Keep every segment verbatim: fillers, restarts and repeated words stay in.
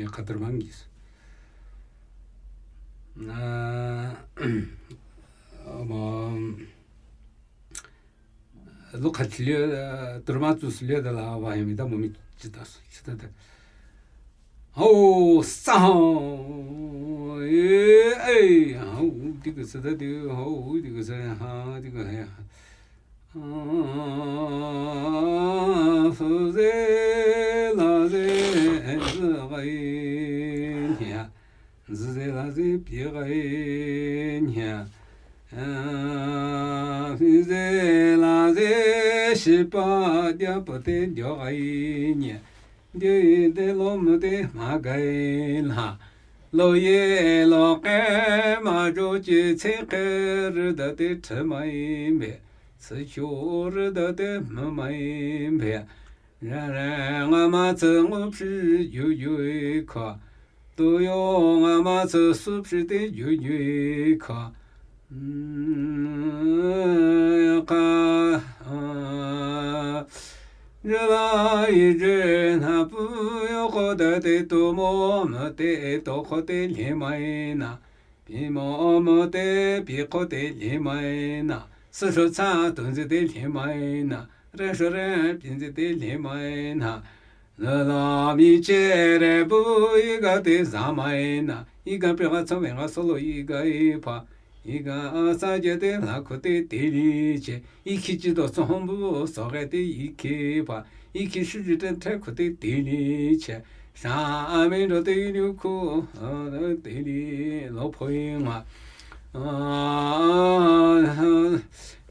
Khatürmang gis. Na, ama, lu khatli, türmang tsu sli de la wa hemi da mo mi chita, chita de. Hao, sa, hao, e, e, hao, di ke sa da de, hao, di ke sa, ha, di ke ha. Fu ze la ze zi gai nia, zi ze la ze pi gai nia, fu ze la ze shi pa dia pa te dia gai nia, dia de lo mu te ma gai la, lo ye lo ke ma jo chi che ke ri da te che mai me. Tsü kyo rü da te mü mai mbe. Ra ra nga ma tsü ngu phi yu yu ka. Tu yo nga ma tsü su phi te yu yu ka. Ka, ah, jü la yi jü na pu yo ko da te tu mo mü te to ko te le mai na. Pi mo mo te pi ko te le mai na. Sü shu tsa tu nzi te le mai na. Re shu re pi nzi te le mai na. La la mi che re bu yi ga te za mai na. Yi ga pe ga tsa me ga so lo yi ga yi pa. Yi ga a sa je te la ko te te li che. Yi ki chi do so hon bu so ge te yi ki pa. Yi ki shu ji te te ko te te li che. Sha a me do te li ku, a, te li lo pho yi nga. A,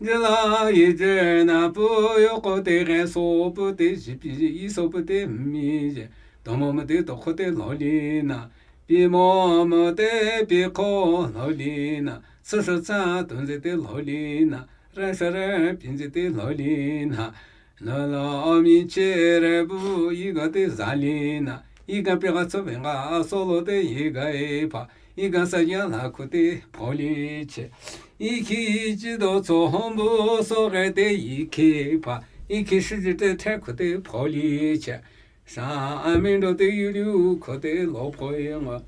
je la yi je na pu yo ko te ge so pu te ji pi yi so pu te mi je. Do mo mo te do ko te lo li na. Pi mo mo te pi ko lo li na. Sü shu tsa tu nzi te lo li na. Re sha re pi nzi te lo li na. Lo lo mi che re bu yi ga te za li na. Yi ga pe ga tso ve ga so lo te yi ga e pa. Yi ga sa ya la ku te pho li che. Yi ki ji do tso hon bu so ge te yi ki pa. Yi ki shi ji te te ku te pho li che. Sha a mi do te yu liu ko te lo pho yi nga.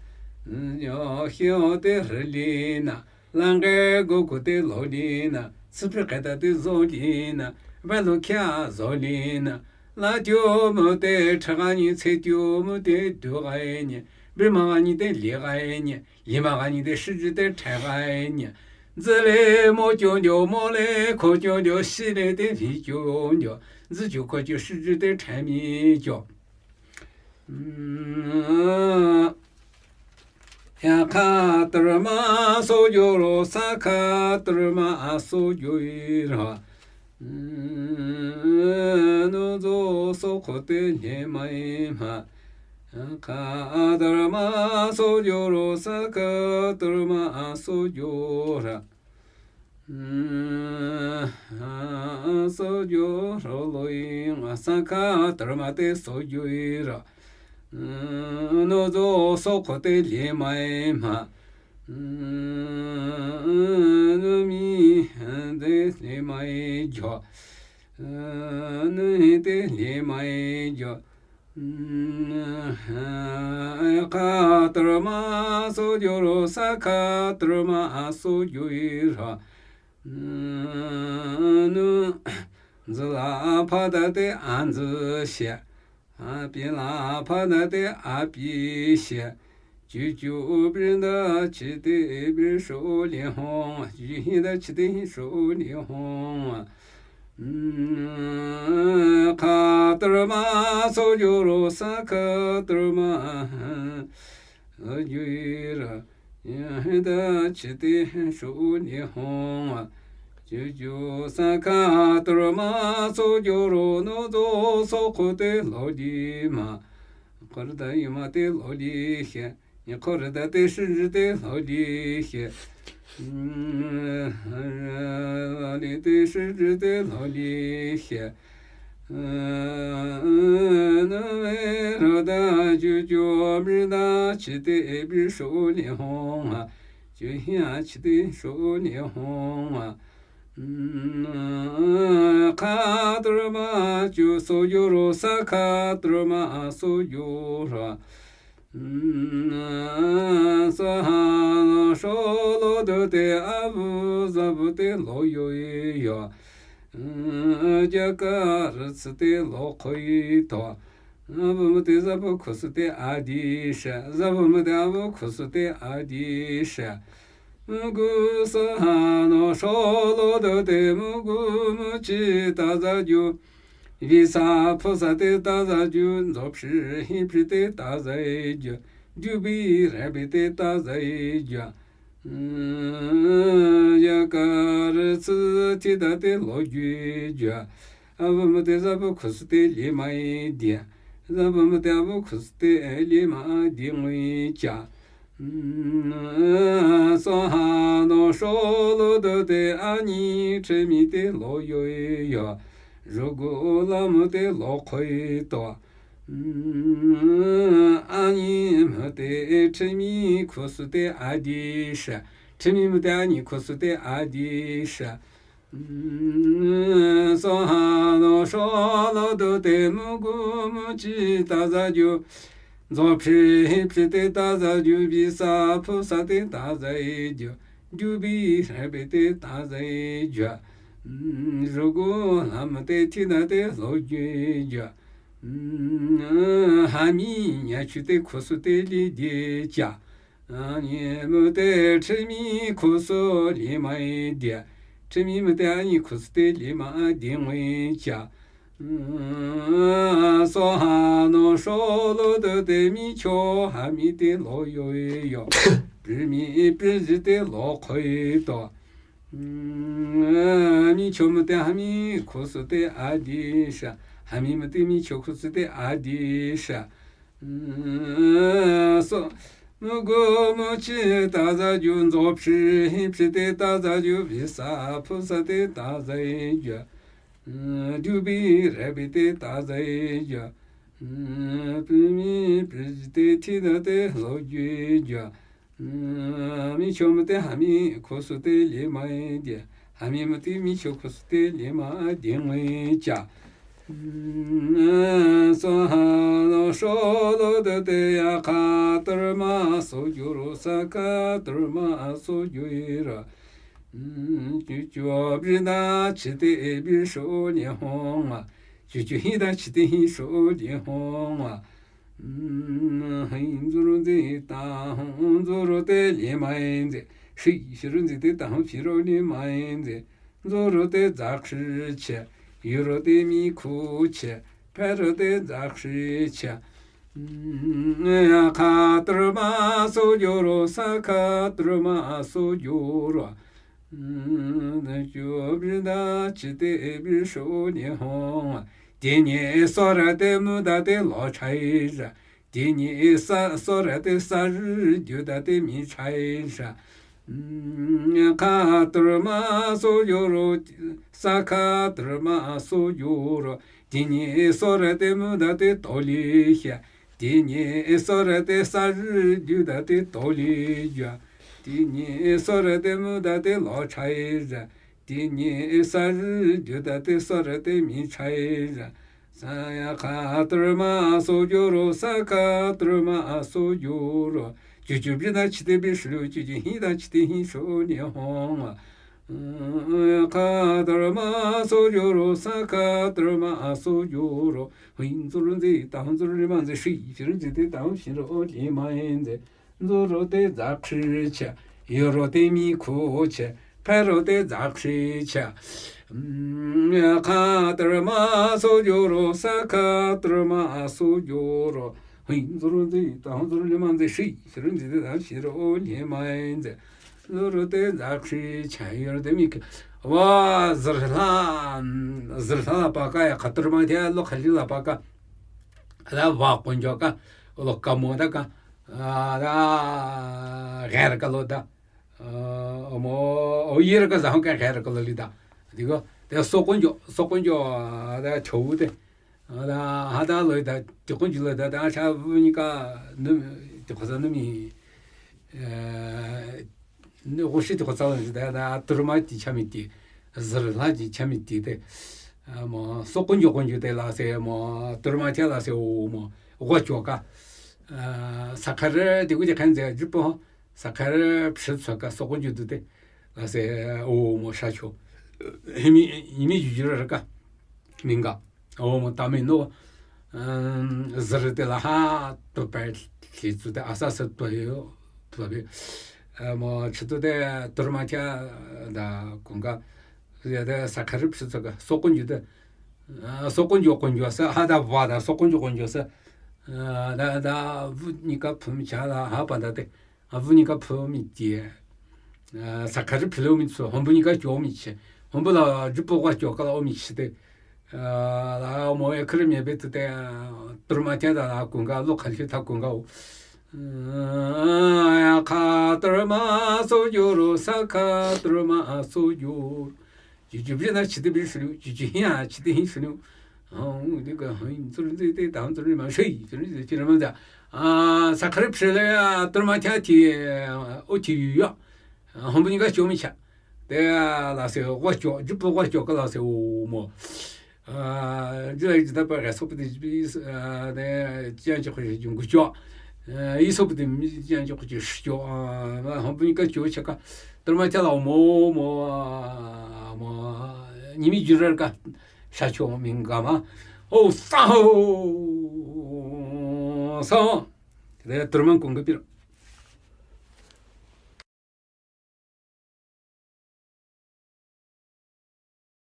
Yo hio te re li na. Lang ge go ko te lo li na, tsi pi ke ta te zo li na, ba lo kya zo li na, la tio mo te cha ga ni, tse tio mo te du ga ni, bi ma ga ni te li ga ni, yi ma ga ni te shi ji te te ga ni, zi le mo tio tio, mo le ko tio tio, shi le te vi tio tio, zi tio ko tio, shi ji te te mi tio. Mm, ya kha tür ma so yo ro, sa kha tür ma a so yo i ra. Mm, no zo so ko te nye ma i ma. Ya kha tür ma so yo ro, sa kha tür ma a so yo ra. Mm, so yo ro lo i, nga sa kha tür ma te so yo i ra. Mm, no zo so ko te le ma i ma. Mm, no mi te le ma i jo. Mm, no te le ma i jo. Mm, kha tür ma so yo ro, sa kha tür ma a so yo i ra. Mm, nu, zi la pha da te a zi xie. A pi la pha da te a pi xie. Ju ju bi da chi te bi shu li hong. Ju hi da chi te hi shu li hong. Mm, kha tür ma so yo ro, sa kha tür ma so yo i ra. Ya hi da chi te shu li hong. Ju ju sa kha tür ma so yo ro, no zo so ko te lo li ma. Ko da yi ma te lo li xie. Ni ko da te shi ji te lo li xie. Mm, li te shi ji te lo li xie. Mm, na me ro da ju ju mi da chi te bi shu li hong a. Ju hia chi te shu li hong a. Mm, kha tür ma ju so yo ro, sa kha tür ma a so yo ra. Sa ha no sho lo do te a bu za bu te lo yo yo. Ja ka ri tsi te lo khoi to. A bu mu te za bu khu su te a di sha. Za bu mu te a bu khu su te a di sha. Gu sa ha no sho lo do te mu gu mu chi ta za ju. Vi sa phu sa te ta za ju. Nzo phi hi phi te ta za ju. Ju bi ra bi te ta za ju. Ja ka ri tsi ti da te lo ju ju. A bu mu te za bu khu su te li ma i di. Za bu mu te a bu khu su te li ma di ngui cha. Sa ha no sho lo do te a ni chi mi te lo yo yo. Ru gu la mu te lo khoi to. A ni mu te chi mi khu su te a di sha. Chi mi mu te a ni khu su te a di sha. Sa ha no sho lo do te mu gu mu chi ta za ju. Nzo phi hi phi te ta za ju. Bi sa phu sa te ta za ju. Ju bi ra bi te ta za ju. Ru gu la mu te ti da te lo ju ju. Ha mi nya chu te khu su te li di cha. A ni mu te chi mi khu su li ma i di. Chi mi mu te a ni khu su te li ma di ngui cha. Sa ha no sho lo do te mi cho ha mi te lo yo yo. Pri mi pri ji te lo khoi to. Mi cho mu te ha mi khu su te a di sha. Ha mi mu te mi cho khu su te a di sha. So, mu gu mu chi ta za ju. Nzo phi hi phi te ta za ju. Vi sa phu sa te ta za ju. Ju bi ra bi te ta za ju. Pri mi pri ji te ti da te lo ju ju. Mi cho mu te ha mi khu su te li ma i di. Ha mi mu te mi cho khu su te li ma di ngui cha. Sa ha no sho lo do te ya ka tr ma so ju ro sa ka tr ma so ju i ra. Ju ju bi da chi te bi sho ni hong a. Ju ju hi da chi te hi sho ni hong a. Hing zu ru nzi ta hong zu ru te li ma i nzi. Shi shi ru nzi te ta hong shi ru li ma i nzi. Zu ru te za shi che. Yu ru te mi khu che. Pe ru te za shi che. Ya ka tr ma so ju ro sa ka tr ma so ju ro. Ju bi da chi te bi sho ni hong. Ti ni so ra te mu da te lo chai ra. Ti ni sa so ra te sa ri ju da te mi chai ra. Ka tr ma so ju ro sa ka tr ma so ju ro. Ti ni so ra te mu da te to li xia. Ti ni so ra te sa ri ju da te to li ja. Ti ni so ra te mu da te lo chai ja. Ti ni sa ri ju da te so ra te mi chai ja. Sa ya ka tr ma so ju ro sa ka tr ma so ju ro. Ju ju bi da chi te bi shu ju ju hi da chi te hi shu ni hong wa. Ka tr ma so ju ro sa ka tr ma so ju ro. Hing zu ru nzi ta hong zu ru li ma nzi shi shi ru nzi te ta hong shi ru o li ma nzi. Zu ru te za shi cha. Yu ru te mi khu cha. Pe ru te za shi cha. Ka tr ma so ju ro sa ka tr ma so ju ro. Hing zu ru nzi ta hong zu ru li ma nzi shi shi ru nzi te ta hong shi ru o li ma nzi. Zu ru te za shi cha yu ru te mi ke. Wa zir la, zir la pa ka ya ka tr ma te lo ka li la pa ka. La wa kon jo ka, lo ka mo da ka. Da ger ka lo da. Mo o yir ka za hong ka ger ka lo li da. Digo, te so kon jo, so kon jo da cho u te. Da ha da lo da, ti kon ju lo da, da cha bu ni ka, nu, ti ko sa nu mi, eh, nu ko shi ti ko sa lo da, da tr ma ti cha mi ti, zir la ti cha mi ti te. Mo so kon ju kon ju te la se, mo tr ma cha la se o mo, go cho ka. ꓢ ꓘꓹ ꓣꓷ ꓔꓲ ꓗꓴ ꓔꓲ ꓘꓹ ꓠꓬꓲ ꓙꓲ ꓑꓳ ꓢ ꓘꓹ ꓣꓷ ꓒꓵꓽ ꓞꓳ ꓗ ꓢꓳ ꓗꓴ ꓙꓳ ꓓꓴ ꓔꓯ ꓡ ꓢꓯ ꓳ ꓟꓳ ꓫ ꓛꓳ ꓠꓬꓲ ꓟꓲ ꓙꓲ ꓙꓲ ꓣ ꓗ ꓟꓲ ꓖ ꓳ ꓟꓳ ꓔ ꓟꓲ ꓠꓴ ꓤ ꓣꓴ ꓔꓯ ꓡ ꓦ ꓔꓴ ꓑꓯ ꓡꓲ ꓞꓳ ꓔꓯ ꓮ ꓢ ꓢꓲ ꓔꓴ ꓬꓰ ꓔꓴ ꓐꓰ ꓟꓳ ꓛꓲ ꓔꓴ ꓔꓯ ꓔꓴ ꓟ ꓛꓬ ꓓ ꓗꓴ ꓗ ꓢꓲ ꓔꓯ ꓢ ꓘꓹ ꓣꓷ ꓒꓵꓽ ꓞꓳ ꓗ ꓢꓳ ꓗꓴ ꓙꓳ ꓔꓯ ꓢꓳ ꓗꓴ ꓙꓳ ꓗꓴ ꓙꓳ ꓢꓲ ꓦ ꓓ ꓪ ꓓ ꓢꓳ ꓗꓴ ꓙꓳ ꓗꓴ ꓙꓳ ꓢꓲ ꓓ ꓪꓴꓸ ꓠꓬꓲ ꓗ ꓒꓴ ꓟꓲ ꓛꓬ ꓡ ꓦ ꓑ ꓓ ꓔꓯ ꓮ ꓪꓴꓸ ꓠꓬꓲ ꓗ ꓒꓴ ꓟꓲ ꓚꓬ ꓢ ꓘꓹ ꓣꓷ ꓒꓵꓽ ꓡꓰ ꓟꓲ ꓞꓳ ꓦꓴ ꓐꓴ ꓠꓬꓲ ꓗ ꓚꓬ ꓟꓲ ꓛꓬ ꓦꓴ ꓐꓴ ꓡ ꓙꓲ ꓑꓳ ꓗꓪ ꓚꓬ ꓗ ꓡ ꓟꓲ ꓛꓬ ꓔꓯ ꓡ ꓟꓳ ꓬꓰ ꓘꓶ ꓡꓰ ꓟꓬ ꓐꓰ ꓔꓴ ꓔꓯ ꓔꓴ ꓟ ꓛꓬ ꓓ ꓡ ꓗꓴ ꓗ ꓡꓳ ꓘꓹ ꓡꓰ ꓕ ꓗꓴ ꓗ ꓪ ꓮ ꓘꓹ ꓔꓴ ꓟ ꓢꓳ ꓙꓳ ꓣꓳ ꓢ ꓘꓹ ꓔꓴ ꓟ ꓢꓳ ꓙꓳ ꓙꓲ ꓙꓲ ꓐꓲ ꓠꓹ ꓛꓲ ꓔꓲ ꓐꓲ ꓫꓵ ꓡꓰ ꓙꓲ ꓙꓲ ꓦꓬ ꓛꓲ ꓔꓲ ꓦꓲ ꓫꓵ ꓡꓰ ꓮ ꓠꓬꓲ ꓗꓪ ꓦꓲ ꓞꓳ ꓡꓰ ꓔꓲ ꓔꓲ ꓔ ꓞꓳ ꓡꓰ ꓟ ꓫꓵ ꓬꓲ ꓞꓳ ꓡꓰ ꓞꓳ ꓡꓰ ꓟ ꓙ ꓢ ꓘꓹ ꓣꓷ ꓒꓵꓽ ꓡꓰ ꓔꓴ ꓟ ꓛꓬ ꓕꓲ ꓳ ꓕꓲ ꓣꓳ ꓦꓴ ꓐꓴ ꓠꓬꓲ ꓗ ꓚꓬ ꓟꓲ ꓛꓬ ꓔꓯ ꓡ ꓢꓰ ꓪ ꓚꓬ ꓙꓲ ꓑꓳ ꓪ ꓚꓬ ꓗ ꓡ ꓢꓰ ꓪ ꓟꓳ ꓙꓲ ꓡ ꓬꓲ ꓙꓲ ꓔ ꓑ ꓢꓳ ꓑ ꓔꓲ ꓐꓲ ꓠꓬ ꓚꓬ ꓚꓬ ꓗꓪ ꓙꓲ ꓖꓴ ꓚꓬ ꓬꓲ ꓢꓳ ꓑ ꓔꓲ ꓟꓲ ꓚꓬ ꓚꓬ ꓗꓪ ꓙꓲ ꓫꓵ ꓚꓬ ꓦꓴ ꓐꓴ ꓠꓬꓲ ꓗ ꓚꓬ ꓛꓬ ꓗ ꓔꓴ ꓟ ꓛꓬ ꓡ ꓪ ꓟꓳ ꓟꓳ ꓠꓬꓲ ꓟꓲ ꓙꓲ ꓣꓷ ꓗ ꓫ ꓛꓳ ꓟꓲ ꓖ ꓟ ꓳ ꓢ ꓦꓳ ꓢ ꓔꓴ ꓟ ꓗꓴ ꓗ ꓑꓲ ꓡ